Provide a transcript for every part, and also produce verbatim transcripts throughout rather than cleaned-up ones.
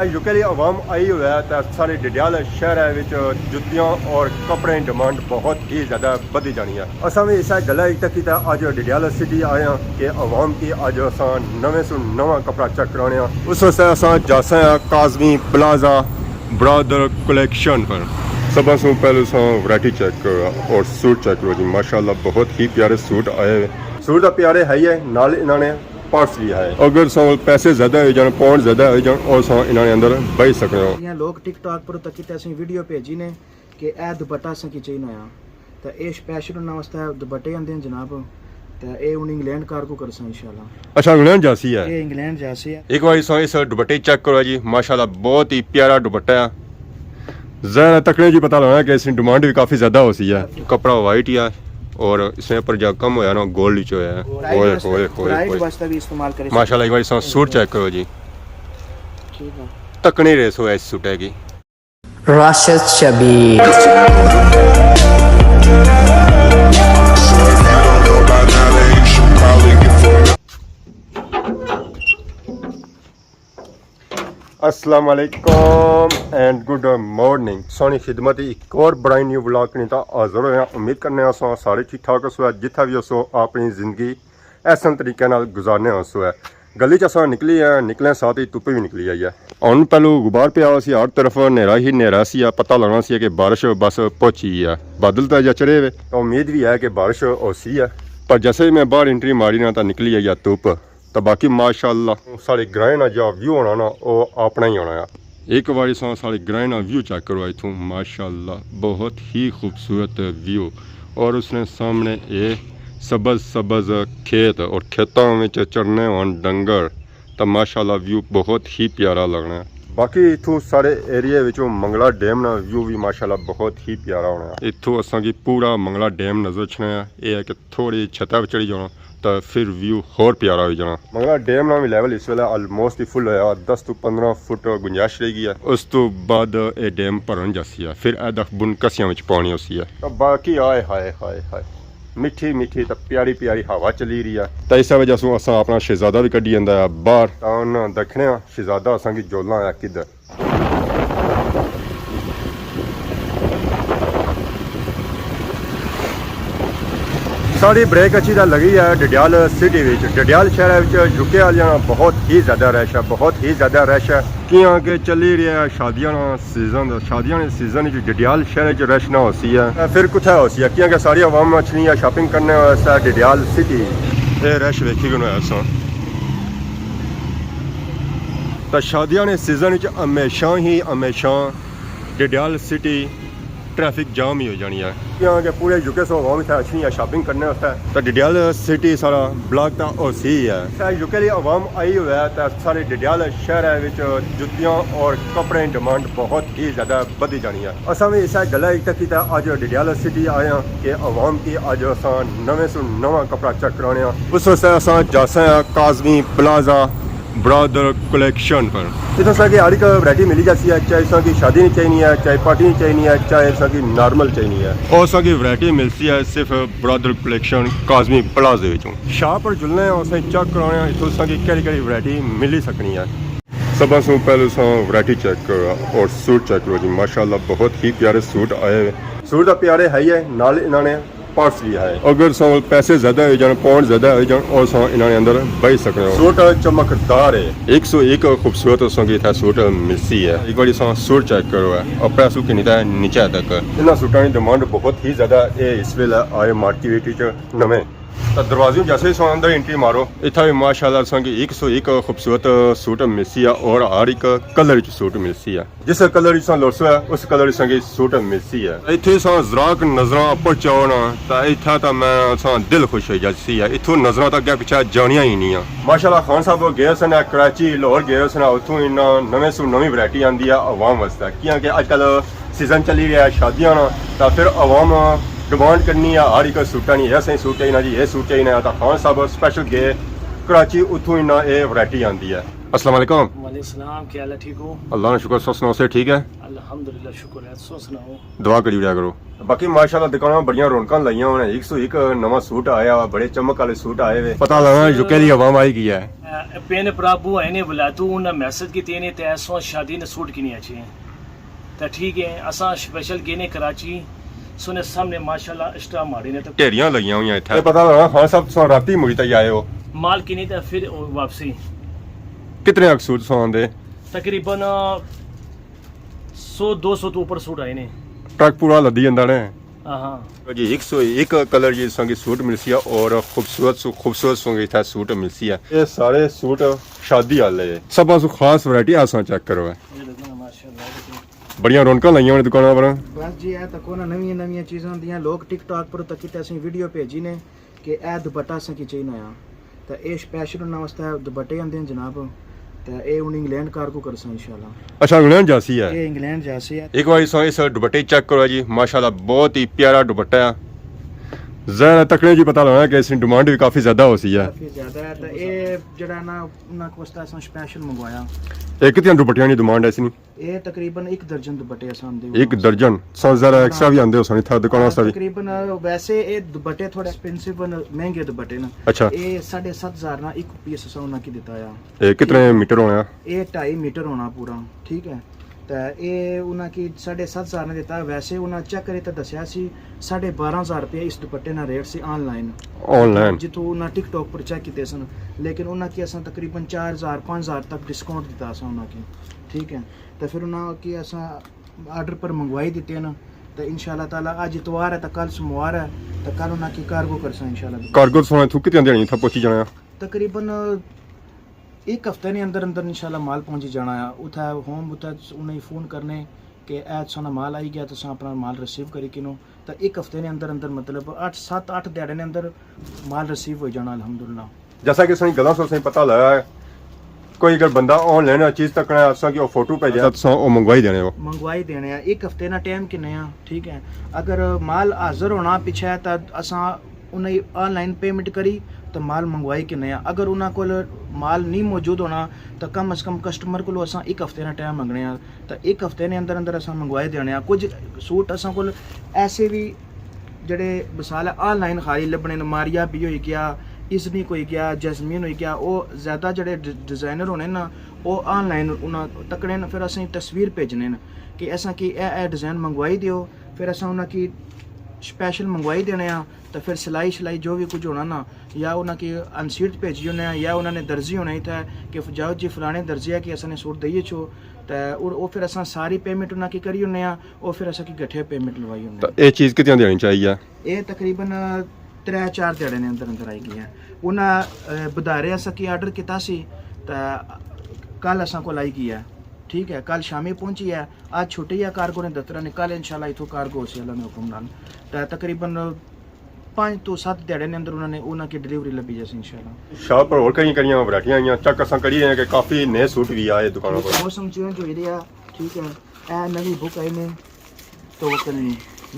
یوکے آلی عوام آئی ہوئی ہے تے سارے ڈڈیال شہر وچ جتیاں اور کپڑے ڈیمانڈ بہت ہی زیادہ بدھی جانی ہے۔ اساں وی اسے گلا اچ تکی تے اج ڈڈیال سٹی آئے ہاں کہ عوام کی اج اساں نویں سو نواں کپڑا چیک کرانے ہاں۔ اس واسطے اساں جاساں ہاں کاظمی پلازہ برادر کلیکشن پر۔ سبھاں سوں پہلے اساں ورائٹی چیک کرو اور سوٹ چیک کرو جی، ماشاءاللہ بہت ہی پیارے سوٹ آئے ہوئے۔ سوٹ دا پیارے ہے ہی ہے، نال انہاں نے پرس وی ہے۔ اگر ساں کول پیسے زیادہ ہوئی جان، پاؤنڈ زیادہ ہوئی جان، او ساں انہاں نے اندر بہی سکنے ہو۔ جیاں لوگ ٹک ٹاک پر تکی تے اسیں ویڈیو بھیجی نے کہ اے دوپٹہ اساں کی چاہینا ہویا، تے اے سپیشل انہاں واسطے دوپٹے آندے ہیں جناب، تے اے ہن انگلینڈ کارگو کرساں انشاءاللہ۔ اچھا، انگلینڈ جاسی ہے۔ اے انگلینڈ جاسی ہے۔ ایک بار ساں اس دوپٹے چیک کرو جی، ماشاءاللہ بہت ہی پیارا دوپٹہ ہے۔ ظاہر ہے تکنے جی پتہ لگنا کہ اس کی ڈیمانڈ بھی کافی زیادہ ہو سی ہے۔ کپڑا وائٹ ہی ہے اور اس میں پر جا کم ہویا نا، گولڈ وچ ہویا ہے۔ اوئے ہوئے ہوئے برائڈ ہوئے۔ واسطے بھی استعمال کرے۔ ماشاءاللہ، ایک بار ساں سوٹ چیک کرو جی۔ ٹھیک ہے۔ تکنے ریس ہویا اس سوٹے کی۔ راشد شبیر۔ السلام علیکم اینڈ گڈ مارننگ۔ سوہنی خدمت ایک اور برائن نیو ولاگ کنی تا حاضر ہویا۔ امید کرنے ہاں سو سارے ٹھیک ٹھاک ہو سو، جتھا بھی ہو سو اپنی زندگی احسن طریقے نال گزارنے ہو سو ہے۔ گلی چ اساں نکلی ہیں، نکلے ساتھ ہی تپی بھی نکلی آئی ہے۔ ہن پہلو غبار پیا ہوا سی ہر طرف، نیرا ہی نیرا سی، پتہ لگنا سی کہ بارش بس پہنچی ہے۔ بادل تاں اجے چڑھے ہوئے، امید بھی ہے کہ بارش ہو سی ہے۔ پر جیسے ہی میں باہر انٹری ماری نا تاں نکلی آئی ہے تپ۔ تے باقی ماشاءاللہ ساڑے گرائیں نا جا ویو ہونا نا، او اپنا ہی ہونا ہے۔ ایک واری ساں ساڑے گرائیں نا ویو چیک کرو اتھوں، ماشاءاللہ بہت ہی خوبصورت ویو۔ اور اس نے سامنے اے سبز سبز کھیت اور کھیتاں وچ چرنے ہون ڈنگر، تے ماشاءاللہ ویو بہت ہی پیارا لگنا ہے۔ باقی اتھوں ساڑے ایریے وچوں منگلا ڈیم نا ویو بھی ماشاءاللہ بہت ہی پیارا ہونا ہے۔ اتھوں اساں کی پورا منگلا ڈیم نظر اچھنا ہے۔ اے ہے کہ تھوڑی چھتا پر چڑھی جانا، تے فر ویو ہور پیارا ہوئی جانا۔ منگلا ڈیم نا وی لیول اس ویلے آلموسٹ ہی فل ہویا، دس تو پندرہ فٹ گنجائش رہ گئی ہے۔ اس تو بعد اے ڈیم بھرن جاسی ہے، فر اے دکھ بن کسیاں وچ پانی ہوسی ہے۔ تے باقی آئے ہائے ہائے ہائے، میٹھی میٹھی تے پیاری پیاری ہوا چلی رہی ہے۔ تے اسے وجہ سوں اساں اپنا شہزادہ وی کڈی آندا ہے باہر۔ تاں ہن دکھنے آں شہزادہ اساں کی جولنا آیا کدھر۔ ساڑی بریک اچھی تے لگی ہے ڈڈیال سٹی وچ۔ ڈڈیال شہر وچ یوکے آلیاں نا بہت ہی زیادہ رش ہے، بہت ہی زیادہ رش ہے۔ کیاں کہ چلی رہیا ہے شادیاں نا سیزن، شادیاں نے سیزن وچ ڈڈیال شہر وچ رش نہ ہوسی ہے۔ پھر کتھے ہوسی ہے؟ کیاں کہ ساری عوام اچھنی ہے شاپنگ کرنے واسطے ڈڈیال سٹی۔ اے رش ویکھی گنو ایسا۔ تے شادیاں نے سیزن وچ ہمیشہ ہی ہمیشہ ڈڈیال سٹی ٹریفک جام ہی ہو جانی ہے۔ کیاں کہ پورے یوکے سو عوام اتھے اچھنی ہے شاپنگ کرنے واسطے۔ تے ڈڈیال سٹی سارا بلاک تے ہوسی ہے۔ تے یوکے آلی عوام آئی ہوئی ہے تے سارے ڈڈیال شہر وچ جتیاں اور کپڑے ڈیمانڈ بہت ہی زیادہ بدھی جانی ہے۔ اساں وی اسے گلا اچ تکی تے اج ڈڈیال سٹی آئے ہاں کہ عوام کی اج اساں نویں سو نواں کپڑا چیک کرانے ہاں۔ اس واسطے اساں جاساں ہاں کاظمی پلازہ برادر کلیکشن پر۔ اتھاں اساں کی ہر ایک ورائٹی ملی جاسی ہے، چاہے اساں کی شادی نی چاہینی ہے، چاہے پارٹی نی چاہینی ہے، چاہے اساں کی نارمل چاہینی ہے۔ او اساں کی ورائٹی ملسی ہے صرف برادر کلیکشن کاظمی پلازے وچوں۔ شاپ پر جلنے ہاں، اساں چیک کرانے ہاں اتھوں اساں کی کیڑی کیڑی ورائٹی ملی سکنی ہے۔ سبھاں سوں پہلے اساں ورائٹی چیک کرو اور سوٹ چیک کرو جی، ماشاءاللہ بہت ہی پیارے سوٹ آئے ہوئے۔ سوٹ دا پیارے ہے ہی ہے، نال انہاں نے پرس بھی ہے۔ اگر ساں کول پیسے زیادہ ہوئی جان، پاؤنڈ زیادہ ہوئی جان، اور ساں انہاں نے اندر بہی سکنے ہو۔ سوٹ چمکدار ہے۔ ایک سو ایک خوبصورت اساں کی اتھا سوٹ ملسی ہے۔ ایک باری ساں سوٹ چیک کرو ہے، اپر سو کنی تے نیچے تک۔ انہاں سوٹاں دی ڈیمانڈ بہت ہی زیادہ ہے، اس ویلے آئے مارکیٹ وچ نویں۔ تے دروازے جیسے ہی ساں اندر انٹری مارو، اتھا بھی ماشاءاللہ ساں کی ایک سو ایک خوبصورت سوٹ ملسی ہے اور ہر ایک کلر وچ سوٹ ملسی ہے۔ جس کلر وچ تساں لوڑسو ہے، اس کلر وچ تساں کی سوٹ ملسی ہے۔ اتھے تساں زراک نظراں اپر چاؤ نا، تاں اتھا تاں میں تساں دل خوش ہوئی جاسی ہے۔ اتھوں نظراں تاں اگے پچھے جانیاں ہی نہیں آ۔ ماشاءاللہ خان صاحب گئے سن کراچی، لاہور گئے سن، اتھوں انہاں نویں سو نویں ورائٹی آندی ہے عوام واسطے، کیاں کہ اج کل سیزن چلی رہیا ہے شادیاں نا، تاں پھر عوام ڈیمانڈ کرنی ہے ہر ایک سوٹاں نی، اے سائیں سوٹ چاہینا جی، اے سوٹ چاہینا ہے، تاں خان صاحب سپیشل گئے کراچی، اتھوں انہاں اے ورائٹی آندی ہے۔ السلام علیکم۔ وعلیکم السلام، کیا حال ہے؟ ٹھیک ہو؟ اللہ نا شکر، سو سناؤ، سے ٹھیک ہے؟ الحمدللہ، شکر ہے، سو سناؤ۔ دعا کری اڑیا کرو۔ باقی ماشاءاللہ دکاناں بڑیاں رونقاں لائیاں ہوئیاں، ایک سو ایک نواں سوٹ آیا، بڑے چمک والے سوٹ آئے ہوئے۔ پتہ لگا یوکے دی عوام آئی گئی ہے۔ اے، پین پرابو آئے نے ولاتو، انہاں میسج کیتے نے تے ایسو شادی نے سوٹ کینی اچھے۔ تے ٹھیک ہے، اساں سپیشل گینے کراچی، سونے سامنے ماشاءاللہ اسٹا ماڑے نے تے ڈھیریاں لگیاں ہوئیاں اتھے۔ اے پتہ لگا خان صاحب، تساں راتی مڑی تے آئے ہو۔ مال کینی تے پھر واپسی۔ کتنے اک سوٹ تساں آندے؟ تقریباً سو دو سو تو اوپر سوٹ آئے نے۔ ٹرک پورا لدی جاندا نے۔ ہاں ہاں۔ جی، ایک سو ایک کلر جی تساں کی سوٹ ملسی ہے اور خوبصورت سو، خوبصورت سو اتھا سوٹ ملسی ہے۔ یہ سارے سوٹ شادی والے ہے۔ سب سو خاص ورائٹی آساں چیک کرو ہے۔ یہ دیکھو نا، ماشاءاللہ، یہ دیکھو۔ بڑیاں رونقاں لائیاں ہونے دکاناں پر۔ بس جی، اے تکو نا نویاں نویاں چیزاں ہوندیاں، لوگ ٹک ٹاک پر تکی تے اسیں ویڈیو بھیجی نے کہ اے دوپٹہ اساں کی چاہینا آ۔ تے اے سپیشل انہاں واسطے دوپٹے آندے ہیں جناب۔ تے اے ہن انگلینڈ کارگو کرساں انشاءاللہ۔ اچھا، انگلینڈ جاسی ہے؟ اے انگلینڈ جاسی ہے۔ ایک بار اس، اس دوپٹے چیک کرو جی، ماشاءاللہ بہت ہی پیارا دوپٹہ ہے۔ ظاہر ہے تکنے جی پتہ لگنا کہ اس کی ڈیمانڈ بھی کافی زیادہ ہو سی ہے۔ کافی زیادہ ہے، تے اے جڑا نا انہاں کو واسطے اساں سپیشل منگوایا۔ اے کتنیاں دوپٹیاں دی ڈیمانڈ ہے اس نی؟ اے تقریباً ایک درجن دوپٹے اساں دے۔ ایک درجن؟ سو ذرا ایکسٹرا بھی آندے ہو سن اتھا دکان واسطے بھی؟ تقریباً ویسے اے دوپٹے تھوڑے ایکسپینسو ہن، مہنگے دوپٹے نا۔ اچھا۔ اے ساڑھے ست ہزار نا ایک پیس اساں انہاں کی دتا آ۔ اے کتنے میٹر ہونا؟ اے ڈھائی میٹر ہونا پورا، ٹھیک ہے۔ تے اے انہاں کی ساڑھے ست ہزار نے دتا، ویسے انہاں چیک کرے تے دسیا سی ساڑھے بارہ ہزار روپے اس دوپٹے نا ریٹ سی آن لائن۔ آن لائن؟ جتھوں انہاں ٹک ٹاک پر چیک کیتے سن، لیکن انہاں کی اساں تقریباً چار ہزار، پانچ ہزار تک ڈسکاؤنٹ دتا اساں انہاں کی، ٹھیک ہے۔ تے پھر انہاں کی اساں آرڈر پر منگوائی دیتے ہیں تے انشاءاللہ تعالیٰ اج اتوار ہے تے کل سوموار ہے تے کل انہاں کی کارگو کرساں انشاءاللہ۔ کارگو سونا اتھوں کتنی دیہاڑی اتھا پہنچی جانا؟ تقریباً ایک ہفتے نے اندر اندر انشاءاللہ مال پہنچی جانا ہے۔ اتھا ہوم اتھا انہیں فون کرنے کہ اے تساں نا مال آئی گیا، تساں اپنا مال ریسیو کری کنو۔ تے ایک ہفتے نے اندر اندر، مطلب اٹھ، ست اٹھ دیہاڑے نے اندر مال ریسیو ہوئی جانا الحمدللہ۔ جیسا کہ سائیں گلاں سو سائیں پتہ لگا ہے، کوئی اگر بندہ آن لائن چیز تکنا ہے، اساں کی او فوٹو بھیجے، تساں او منگوائی دینے ہو؟ منگوائی دینے ہیں، ایک ہفتے نا ٹائم کنے آ، ٹھیک ہے۔ اگر مال حاضر ہونا پچھے تاں اساں انہیں آن لائن پیمنٹ کری تے مال منگوائی کنے آ۔ اگر انہاں کول مال نہیں موجود ہونا تاں کم از کم کسٹمر کولوں اساں ایک ہفتے نا ٹائم منگنے آ۔ تے ایک ہفتے نے اندر اندر اساں منگوائے دینے آ۔ کچھ سوٹ اساں کول ایسے وی جڑے مثال ہے آن لائن خالی لبنے نے، ماریا بی ہوئی گیا، ازنک ہوئی گیا، جیسمین ہوئی گیا، او زیادہ جڑے ڈ-، ڈیزائنر ہونے نا، او آن لائن انہاں تکنے نا، پھر اساں تصویر بھیجنے نا کہ اساں کی اے اے ڈیزائن منگوائی دیو، پھر اساں انہاں کی سپیشل منگوائی دینے آ۔ تے پھر سلائی شلائی جو وی کچھ ہونا نا، یا انہاں کی انسیٹ بھیجی ہونے آ، یا انہاں نے درزی ہونے اتھے کہ جاؤ جی فلانے درزی آ کہ اساں نے سوٹ دئیے چھو، تے او، او پھر اساں ساری پیمنٹ انہاں کی کری ہونے آ، او پھر اساں کی گٹھے پیمنٹ لوائی ہونے آ۔ تے اے چیز کتنی دیہاڑی چاہیے؟ اے تقریباً ترے چار دیہاڑے نے اندر اندر آئی گئی ہے۔ انہاں، اے، بدھارے اساں کی آرڈر کیتا سی، تے کل اساں کول آئی گئی ہے۔ ٹھیک ہے، کل شامی پہنچی ہے، اج چھٹی ہے کارگو نے دفتر نے، کل انشاءاللہ اتھوں کارگو ہوسی اللہ نے حکم نال۔ تے تقریباً پنج تو ست دیہاڑے نے اندر انہاں نے، انہاں کی ڈلیوری لبھی جاسی انشاءاللہ۔ شاپ پر اور کئی کریاں ورائٹیاں آئیاں، چیک اساں کری رہے ہیں کہ کافی نئے سوٹ بھی آئے دکانوں پر۔ موسم چینج ہوئی رہیا، ٹھیک ہے، اے نوی بک آئی نے، تو کنے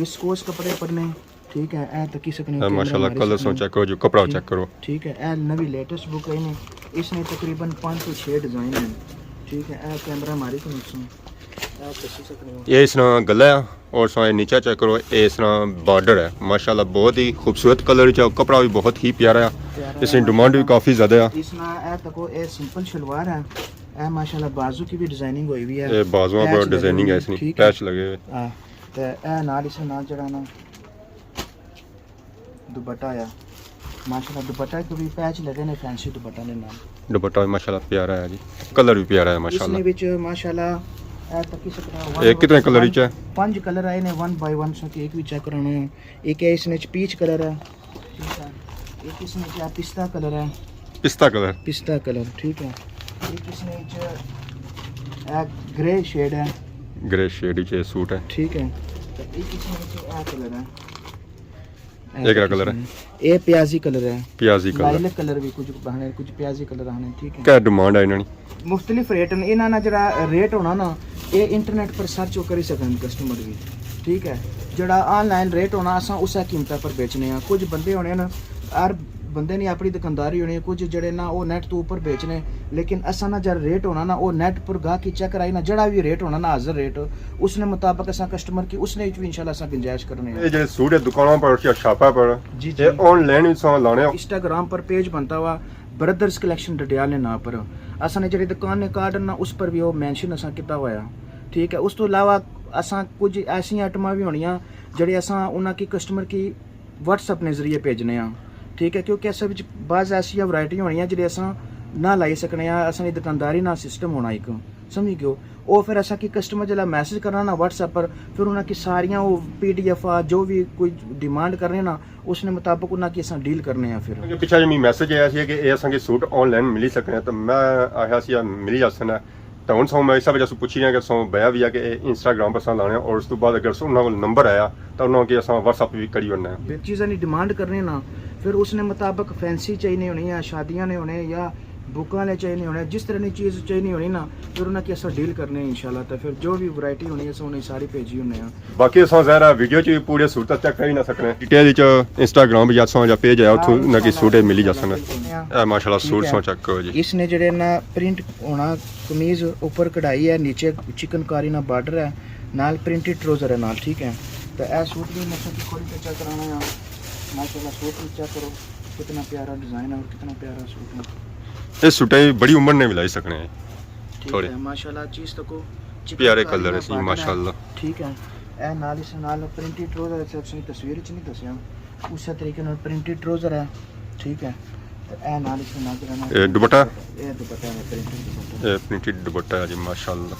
وسکوس کپڑے پڑنے، ٹھیک ہے، اے تکی سکنے ہو، اے کیمرہ ماشاءاللہ ماری کلر سکنے سو ہو۔ چیک کرو، جو کپڑا ٹھیک، چیک کرو۔ ٹھیک ہے، اے نوی لیٹسٹ بک آئی نے، اس نے تقریباً پانچ تو چھ ڈیزائن ہیں۔ ٹھیک ہے، اے کیمرہ ماری سکنے سو، اے تکی سکنے ہو۔ یہ اس نا گلا ہے اور سو نیچا چیک کرو، یہ اس نا بارڈر ہے۔ ماشاءاللہ بہت ہی خوبصورت کلر چ، کپڑا بھی بہت ہی پیارا ہے۔ پیارا اس نے ہے، ڈیمانڈ بھی ماشاءاللہ۔ کافی زیادہ ہے۔ اس نا اے تکو، اے سمپل شلوار ہے۔ اے ماشاءاللہ بازو کی بھی ڈیزائننگ ہوئی ہوئی ہے۔ اے بازواں پر پیچ لگے ڈیزائننگ ہوئے ہے، اس نے ٹھیک ہے۔ پیچ لگے ہوئے۔ ہاں، تے اے نال اس نال جڑا نا دوپٹہ آیا، ماشاءاللہ دوپٹہ کو بھی پیچ لگے نے، فینسی دوپٹہ نے نال۔ دوپٹہ بھی ماشاءاللہ پیارا ہے جی، کلر بھی پیارا ہے اس نے ماشاءاللہ۔ وچ ماشاءاللہ اے تکی سکنا ون، اے کتنے کلر وچ ہے؟ پنج کلر آئے نے، ون بائی ون سو ایک بھی چیک کرانا ہے۔ ایک ہے اس نے پیچ کلر ہے، ٹھیک ہے۔ ایک اس نے کیا پستہ کلر ہے۔ پستہ کلر۔ پستہ کلر، ٹھیک ہے۔ ایک اس نے اے گرے شیڈ ہے۔ گرے شیڈ وچ اے سوٹ ہے۔ ٹھیک ہے۔ تے ایک اس نے اے کلر ہے۔ اے کہڑا کلر ہے؟ اے پیازی کلر ہے۔ پیازی کلر۔ لائلک کلر بھی کچھ آنے، کچھ پیازی کلر آنے، ٹھیک ہے۔ کیا ڈیمانڈ ہے انہاں نی؟ مختلف ریٹ نے، انہاں نا جڑا ریٹ ہونا نا، اے انٹرنیٹ پر سرچ کری سکن کسٹمر بھی، ٹھیک ہے۔ جڑا آن لائن ریٹ ہونا، اساں اسے قیمتاں پر بیچنے ہاں۔ کچھ بندے ہونے نا، ہر بندے نی اپنی دکانداری ہونی، کچھ جڑے نا او نیٹ تو اوپر بیچنے، لیکن اساں نا جڑا ریٹ ہونا نا، او نیٹ پر گاہک کی چیک کرائی نا، جڑا وی ریٹ ہونا نا، حاضر ریٹ، اس نے مطابق اساں کسٹمر کی اس نے وچ وی انشاءاللہ اساں گنجائش کرنے ہیں۔ یہ جڑے سوٹ ہے دکانوں پر یا شاپاں پر، جی، جی۔ یہ آن لائن وی ساں لانے ہو؟ انسٹاگرام پر پیج بنتا ہوا بردرز کلیکشن ڈڈیال نے ناں پر۔ اساں نے جڑے دکان نے کارڈ نا، اس پر وی او مینشن اساں کیتا ہوا ہے۔ ٹھیک ہے، اس تو علاوہ اساں کچھ ایسی آئٹماں وی ہونیاں جڑے اساں انہاں کی کسٹمر کی واٹس ایپ نے ذریعے بھیجنے آں، ٹھیک ہے، کیونکہ اساں وچ بعض ایسیاں ورائٹیاں ہونیاں جڑے اساں نہ لائی سکنے آں، اساں نی دکانداری نا سسٹم ہونا ایک، سمجھی گیو؟ او پھر اساں کی کسٹمر جڑا میسج کرنا نا واٹس ایپ پر، پھر انہاں کی ساریاں او پی ڈی ایف آ جو وی کوئی ڈیمانڈ کرنے نا، اس نے مطابق انہاں کی اساں ڈیل کرنے آں پھر۔ کیونکہ پچھا جی میرے میسج آیا سی کہ اے اساں کی سوٹ آن لائن ملی سکنے، تو میں آخیا سی ملی جاسن۔ تو ہن سوں میں اس وجہ سے پوچھی رہا کہ سوں بیا بھی ہے کہ اے انسٹاگرام پر ساں لانے، اور اس تو بعد اگر انہاں کول نمبر آیا تو انہاں کی اساں واٹس ایپ بھی کری ہونا ہے۔ بے چیزاں نی ڈیمانڈ کرنے نا، پھر اس نے مطابق فینسی چاہیے ہونی یا شادیاں نے ہونے یا بکاں نے چاہیے ہونے، جس طرح نی چیز چاہیے ہونی نا، پھر انہاں کی اساں ڈیل کرنے ہیں انشاءاللہ۔ تو پھر جو بھی ورائٹی ہونی اساں انہیں ساری بھیجی ہونے ہیں۔ باقی اساں ظاہر ہے ویڈیو چ بھی پورے صورت چیک کری نہ سکنے، ڈیٹیل وچ انسٹاگرام یا اساں جا پیج آیا اتھوں انہاں کی سوٹے ملی جاسن۔ اے ماشاءاللہ سوٹ سوں چیک کرو جی۔ اس نے جڑے نا پرنٹ ہونا قمیض اوپر کڑھائی ہے، نیچے چکن کاری نا بارڈر ہے، نال پرنٹڈ ٹراؤزر ہے نال، ٹھیک ہے۔ تو اے سوٹ بھی میں تساں کی کھول کے چیک کرانا ہے۔ ماشاءاللہ سوٹ بھی چیک کرو، کتنا پیارا ڈیزائن ہے اور کتنا پیارا سوٹ ہے۔ اس سوٹے بڑی عمر نے بھی لائی سکنے ہیں۔ ٹھیک تھوڑے۔ ہے، ماشاءاللہ چیز تکو چکن پیارے کاری کلر نا ہے سی، بارڈر ہے۔ ماشاءاللہ۔ ٹھیک ہے، اے نال اس نال پرنٹڈ ٹراؤزر ہے، تساں کی تصویر چ نہیں دسیا۔ اسی طریقے نال پرنٹڈ ٹراؤزر ہے، ٹھیک ہے۔ تے اے نال اس نال جڑا نا اے دوپٹہ؟ اے دوپٹہ ہے، پرنٹڈ دوپٹہ۔ اے پرنٹڈ دوپٹہ ہے جی، ماشاءاللہ۔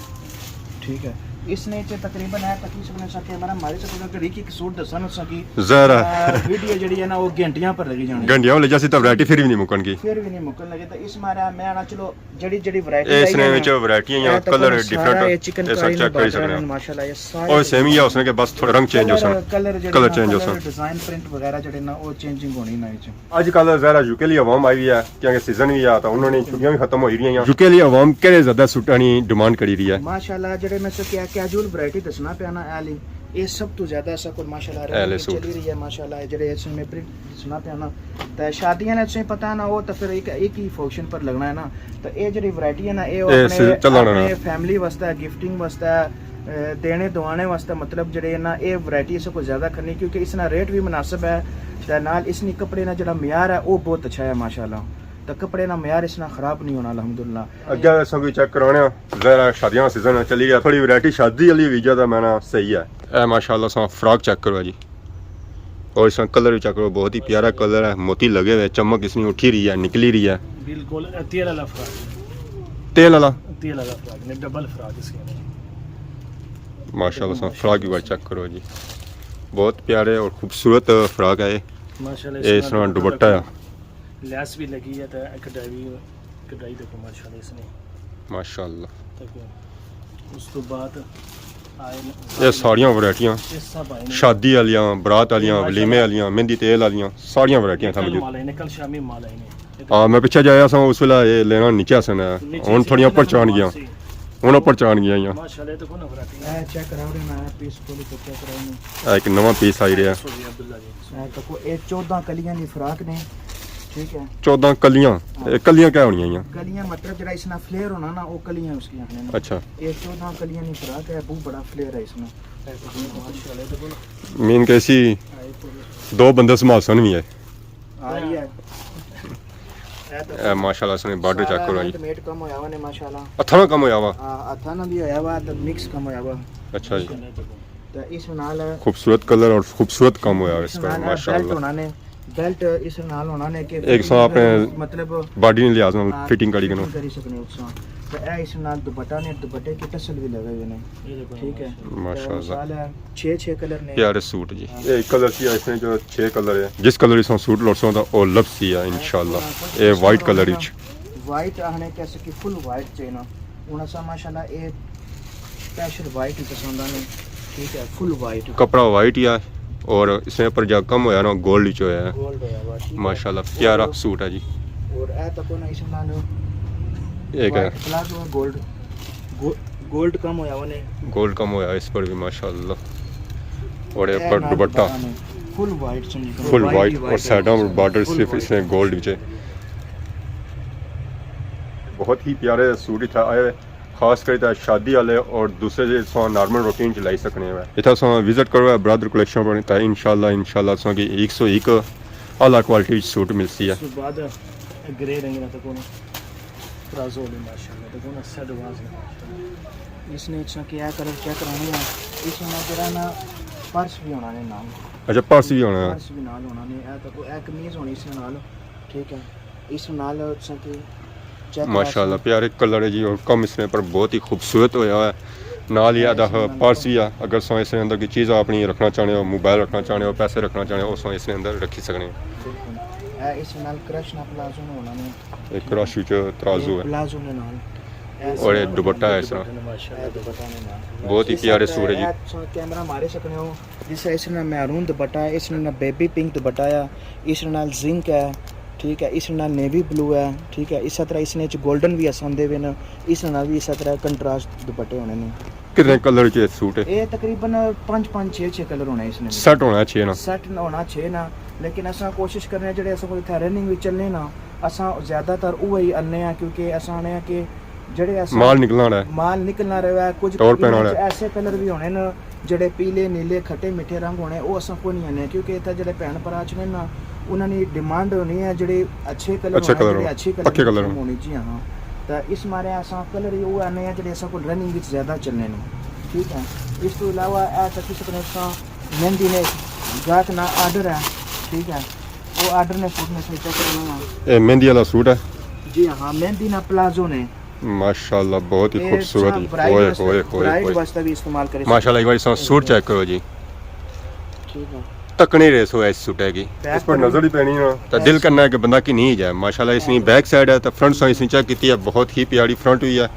ٹھیک ہے، اس نے چ تقریباً اے تقریباً سا کیمرہ مارے سے اگر ایک ایک سوٹ دسن اس کی، ظاہر ہے۔ آ، ویڈیو جڑی ہے نا، وہ گھنٹیاں پر لگی جانی۔ گھنٹیاں لے جاسی تو ورائٹی پھر بھی نہیں مکن کی۔ پھر بھی نہیں مکن لگے، تو اس مارے میں آنا چلو جڑی جڑی ورائٹی اے اس نے وچ ورائٹیاں یا کلر ڈفرنٹ ہے، اس چیک کری سکنے۔ ماشاءاللہ، یہ سارے اور سیم ہی ہے اس نے کہ بس تھوڑا رنگ چینج ہو سن، کلر، کلر چینج ہو سن۔ ڈیزائن پرنٹ وغیرہ جڑے نا، وہ چینجنگ ہونی نا وچ۔ اج کل ظاہر ہے یو کے لی عوام آئی ہوئی ہے، کیونکہ سیزن بھی ہے، تو انہوں نے چھٹیاں بھی ختم ہوئی رہی ہیں۔ یو کے لی عوام کہڑے زیادہ سوٹاں نی ڈیمانڈ کری رہی ہے؟ ماشاءاللہ، جڑے میں سو کیا کیجول ورائٹی دسنا پیا نا، اے لی، اے سب تو زیادہ اساں کول ماشاءاللہ اے لے رنگ سوٹ۔ چلی رہی ہے، ماشاءاللہ، جڑے اس میں پرنٹ سنا پیا نا۔ تے شادیاں نے تساں پتہ نا، وہ تو پھر ایک، ایک ہی فنکشن پر لگنا ہے نا۔ تے اے جڑی ورائٹی ہے نا، اے اے اپنے، سی چلانا نا۔ اپنے فیملی واسطے، گفٹنگ واسطے، اے، دینے دوانے واسطے، مطلب جڑے نا، اے ورائٹی اس کو زیادہ کرنی، کیونکہ اس نا ریٹ بھی مناسب ہے، تے نال اس نی کپڑے نا جڑا معیار ہے، وہ بہت اچھا ہے ماشاءاللہ۔ تے کپڑے نا معیار اس نا خراب نہیں ہونا الحمدللہ۔ اگے اساں بھی چیک کرانے آں، ظاہر ہے شادیاں نا سیزن چلی گیا، تھوڑی ورائٹی شادی والی وجہ دا میں نا صحیح ہے۔ اے ماشاءاللہ ساں فراک چیک کرو جی، اور اس نا کلر بھی چیک کرو، بہت ہی پیارا کلر ہے، موتی لگے ہوئے، چمک اس نی اٹھی رہی ہے، نکلی رہی ہے۔ بالکل، اے تیل والا فراک۔ تیل والا؟ تیل والا فراک نے، ڈبل فراک اس کے اندر۔ ماشاءاللہ ساں فراک بھی بڑا چیک کرو جی، بہت پیارے اور خوبصورت فراک ہے۔ ماشاءاللہ، اے اس اس نا طرح دوپٹہ ہے۔ لیس بھی لگی ہے تے کڑھائی بھی، کڑھائی دیکھو ماشاءاللہ اس نے۔ ماشاءاللہ۔ دیکھو، اس تو بعد آئے نا، اے ساریاں ورائٹیاں، اے سب آئے نے۔ شادی والیاں، برات والیاں، ماشاءاللہ۔ ولیمے والیاں، مہندی تیل والیاں، ساریاں ورائٹیاں اتھا کل موجود۔ مال آئے نے، کل شامی مال آئے نے۔ ہاں، میں پچھے جایا سا، اس ویلے اے لینا نیچے سن۔ نیچے ہن سن، تھوڑیاں اوپر چڑھ گیاں۔ ہن اوپر چڑھ گیاں۔ ماشاءاللہ، دیکھو نا ورائٹی۔ اے چیک کراؤ رے نا، پیس کھولی تے چیک کراؤ نا۔ اے ایک نواں پیس آئی رہیا۔ سو جی عبداللہ جی۔ اے تکو، اے چودہ کلیاں نی فراک نے، ٹھیک ہے۔ چودہ کلیاں؟ ہاں۔ اے کلیاں کیا ہونیاں ایاں؟ کلیاں مطلب جڑا اس نا فلیئر ہونا نا، او کلیاں اس کی آخنے نا۔ اچھا۔ اے چودہ کلیاں نی فراک ہے، بہت بڑا فلیئر ہے اس نا۔ مین کہ اسی دو بندے سنبھال سن بھی ہے۔ آ، یہ ہے۔ اے ماشاءاللہ اس نے بارڈر چیک کرو جی۔ ہینڈ میڈ کم ہویا ہوا نے ماشاءاللہ۔ ہتھاں نا کم ہویا ہوا؟ ہاں، ہتھاں نا بھی ہویا ہوا تے مکس کم ہویا ہوا۔ اچھا جی۔ تے اس نال خوبصورت کلر اور خوبصورت کم ہویا اس پر، نال ماشاءاللہ۔ بیلٹ ہونا نے، بیلٹ اس نال ہونا نے کہ ایک سا اپنے مطلب باڈی نے لحاظ نال ہاں، فٹنگ کری کنو۔ فٹنگ کری سکنے اس سا۔ تے اے اس نال دوپٹہ نے، دوپٹے کے ٹسل بھی لگے ہوئے نے۔ ٹھیک ہے۔ ماشاءاللہ۔ چھ، چھ کلر نے۔ پیارے سوٹ جی۔ ہاں۔ اے کلر سی اس نے جو چھ کلر ہے۔ جس کلر اس سوٹ لوٹسو تو او لبسی ہے انشاءاللہ۔ اے وائٹ کلر وچ۔ وائٹ آخنے کیسے کہ فل وائٹ چاہیے نا۔ ہن اساں ماشاءاللہ اے اسپیشل وائٹ ہی پسند آنے، ٹھیک ہے، فل وائٹ۔ کپڑا وائٹ ہی ہے اور اس نے اوپر جا کم ہویا نا، گولڈ وچ ہویا ہے۔ گولڈ ہویا ہوا، ٹھیک ہے۔ ماشاءاللہ، پیارا اور سوٹ ہے جی۔ اور اے تکو نا اس نال ایک ہے۔ وائٹ پلازو ہے، گولڈ، گو-، گولڈ کم ہویا ہوا نے۔ گولڈ کم ہویا اس پر بھی ماشاءاللہ۔ اور اے اے پر نال دوپٹہ۔ دوپٹہ نے۔ فل وائٹ چنگی، فل وائٹ اور سائڈاں بارڈر صرف اس نے گولڈ وچ ہے۔ بہت ہی پیارے سوٹ اتھا آئے، خاص کر تے شادی والے اور دوسرے جے سو نارمل روٹین چ لائی سکنے ہوئے۔ اتھا سو وزٹ کرو برادر کلیکشن پر، تے انشاءاللہ، انشاءاللہ سو کی ایک سو ایک اعلیٰ کوالٹی وچ سوٹ ملسی ہے۔ اس بعد گرے رنگ نہ تکو نا، ترازو والے ماشاءاللہ تکو نا، سیٹ واز ہے ماشاءاللہ۔ اس نے اچھا کیا کلر چیک کرانے ہیں، اس میں جڑا نا پرس بھی ہونا نے نال۔ اچھا، پرس بھی ہونا ہے۔ پرس بھی نال ہونا نے، اے تکو اے قمیض ہونی اس نال، ٹھیک ہے۔ اس نال تساں کی چیک کرا ماشاءاللہ سکو۔ پیارے کلر ہے جی، اور کم اس میں پر بہت ہی خوبصورت ہویا ہوا ہے۔ نال ہی ادا پرس بھی ہے، اگر سو اس نے اندر کی چیز اپنی رکھنا چاہنے ہو، موبائل رکھنا چاہنے ہو، پیسے رکھنا چاہنے ہو، سو اس نے اندر رکھی سکنے ہو۔ بالکل۔ اے اس نال کرش نا پلازو ہونا نے۔ ایک کرش وچ ترازو ہے۔ پلازو نے نال۔ اور یہ دوپٹہ ہے اس طرح۔ ماشاءاللہ دوپٹہ نے نال۔ بہت ہی پیارے سوٹ ہے جی۔ اے تساں کیمرہ مارے سکنے ہو۔ جس طرح اس نے میرون دوپٹہ ہے، اس نے بیبی پنک دوپٹہ ہے، اس نال زنک ہے، ٹھیک ہے، اس نال نیوی بلو ہے، ٹھیک ہے، اس طرح اس نے گولڈن بھی اساں دے ہوئے نے، اس نال بھی اس طرح کنٹراسٹ دوپٹے ہونے نے۔ کتنے کلر چ سوٹ ہے؟ یہ تقریباً پانچ پانچ چھ چھ کلر ہونے اس نے۔ سیٹ ہونا چھ نا؟ سیٹ ہونا چھ نا، لیکن اساں کوشش کرنے جڑے اساں کو اتھا رننگ وچ چلنے نا، اساں زیادہ تر اوہی آنے آں، کیونکہ اساں آنے آں کہ جڑے اساں مال نکلنا رہے۔ مال نکلنا رہے، کچھ ٹور پینا رہے۔ ایسے کلر بھی ہونے نا، جڑے پیلے، نیلے، کھٹے میٹھے رنگ ہونے، او اساں کوئی نہیں آنے، کیونکہ اتھا جڑے بھین بھرا اچھنے نا، انہاں نی ڈیمانڈ ہونی ہے جڑے اچھے کلر اچھے ہونے، کلر جڑے ہو، اچھے کلر پکے کلر ہو۔ ہونی جی ہاں۔ تے اس مارے اساں کلر ہی او آنے آں جڑے اساں کول رننگ وچ زیادہ چلنے نے، ٹھیک ہے۔ اس تو علاوہ اے تکی سکنے اساں مہندی نے گاہک نا آرڈر ہے، ٹھیک ہے، او آرڈر نے سوٹ نے سوچا کرنا۔ اے مہندی والا سوٹ ہے؟ جی ہاں، مہندی نا پلازو نے۔ ماشاءاللہ، بہت ہی خوبصورت۔ ہوئے ہوئے ہوئے ہوئے۔ ماشاءاللہ، ایک بار اس سوٹ چیک کرو جی۔ ٹھیک ہے۔ تکنے ریس ہوئے اس سوٹ ہے کی۔ اس پر نظر ہی پینی نا۔ تو دل کرنا ہے کہ بندہ کی نہیں جائے۔ ماشاءاللہ، اس نے بیک سائڈ ہے تو فرنٹ سائڈ اس نے چیک کیتی ہے، بہت ہی پیاری فرنٹ ہوئی ہے۔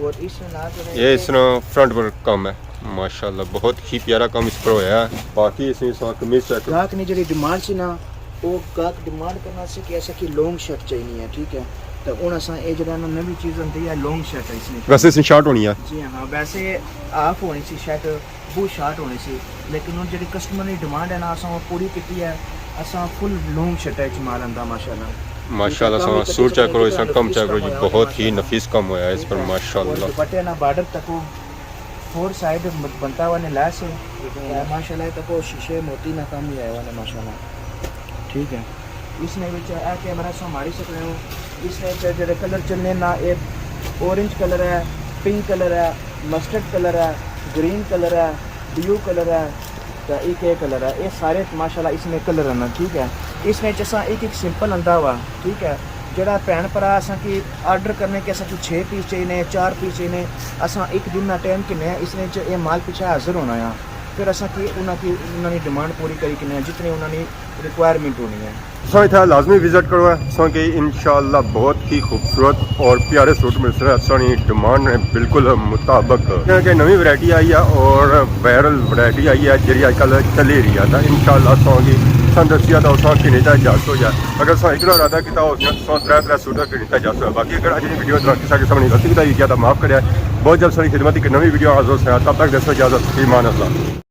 اور اس نال جو ہے یہ اس نے فرنٹ پر کم ہے۔ ماشاءاللہ، بہت ہی پیارا کم اس پر ہویا ہے۔ باقی اس نے سوا قمیض چیک کرو۔ گاہک نے جڑی ڈیمانڈ سی نا، وہ گاہک ڈیمانڈ کرنا سی کہ ایسا کی لانگ شرٹ چاہیے ہے، ٹھیک ہے۔ تو ہن اساں اے جڑا نا نوی چیز آندی ہے، لانگ شرٹ ہے اس نے۔ ویسے اس نے شارٹ ہونی ہے۔ جی ہاں، ویسے ہاف ہونی سی شرٹ، بہت شارٹ ہونی سی، لیکن ہن جڑی کسٹمر نی ڈیمانڈ ہے نا، اساں وہ پوری کیتی ہے۔ اساں فل لانگ شرٹ ہے مال آندا ماشاءاللہ۔ ماشاءاللہ، سوہنا سوٹ چیک کرو، اس کا کم چیک کرو جی، بہت ہی نفیس کم ہویا ہے اس پر ماشاءاللہ۔ اور دوپٹے نا بارڈر تکو، فور سائیڈ بنتا ہوا نے لیس ہے۔ ماشاءاللہ تکو شیشے موتی نا کم ہی آیا ہوا نے ماشاءاللہ۔ ٹھیک ہے۔ اس نے وچ اے کیمرہ سو ماری سکنے ہو۔ اس نے وچ جڑے کلر چلنے نا، اے اورنج کلر ہے، پنک کلر ہے، مسٹرڈ کلر ہے، گرین کلر ہے، بلیو کلر ہے، تے ایک اے کلر ہے۔ اے سارے ماشاءاللہ اس نے کلر ہیں، ٹھیک ہے۔ اس نے وچ اساں ایک ایک سیمپل آندا ہوا، ٹھیک ہے۔ جڑا بھین بھرا اساں کی آرڈر کرنے کہ اساں کی چھ پیس چاہیے، چار پیس چاہیے، اساں ایک دن نا ٹائم گھنے، اس نے وچ اے مال پچھے حاضر ہونا ہے۔ پھر اساں کی انہاں کی، انہاں نی ڈیمانڈ پوری کری کنے جتنی انہاں نی ریکوائرمنٹ ہونی ہے۔ تساں اتھا لازمی وزٹ کرو، تساں کی انشاءاللہ بہت ہی خوبصورت اور پیارے سوٹ مل سکے، تساں نی ڈیمانڈ نے بالکل مطابق۔ کیونکہ نوی ورائٹی آئی ہے اور وائرل ورائٹی آئی ہے جڑی اج کل چلی رہی ہے، تو انشاءاللہ تساں کی تساں دسیا تو تساں کی نہیں جا سو جا۔ اگر تساں اتنا ارادہ کیتا ہو، تساں ترے ترے سوٹ کی نہیں جا سو۔ باقی اگر اج دی ویڈیو دوران کسا قسم نی غلطی کیتا ہوئی گیا تو معاف کریا۔ بہت جلد ساری خدمت ایک نوی ویڈیو حاضر ہو سکا، تب تک دسو اجازت، فی امان اللہ۔